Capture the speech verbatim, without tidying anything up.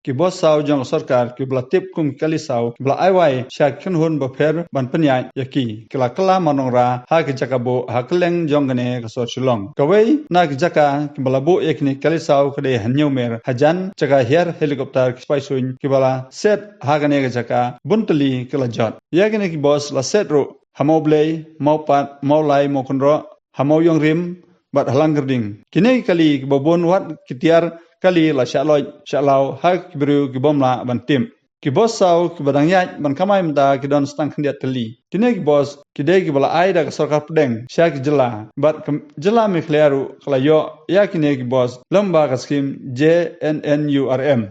ki bos saw jong ka sorkar kiba la tip kum ki kali saw kiba la ai wai sha ki kynhun bapher ban pynïaid ïa ki, ki la kylla mar nongrah ha ki jaka buh ha kylleng jong kane ka sor Shillong. Kawei na ki jaka kiba la buh ïa kine ki kali saw ka dei ha Hynñiewmer, hajan jaka hiar helicopter ki sipai suiñ kiba la set ha kane ka jaka bun tylli ki la jot. Ïa kine ki bos la set ruh ha Mawblei, Mawpat, Mawlai, Mawkynroh, ha Mawiongrim bad ha Langkyrding. Kine ki kali kiba bun wat ki tiar kali la shah loit shah law ha ki briew ki bym lah ban tip. Ki bos saw kiba dang ïaid ban kamai mynta ki don sa tang khyndiat tylli. Kine ki bos ki dei kiba la ai da ka sorkar pdeng sha ki jylla, bad ka jylla Meghalaya ruh ka la ïoh ïa kine ki bos lyngba ka skhim J N N U R M.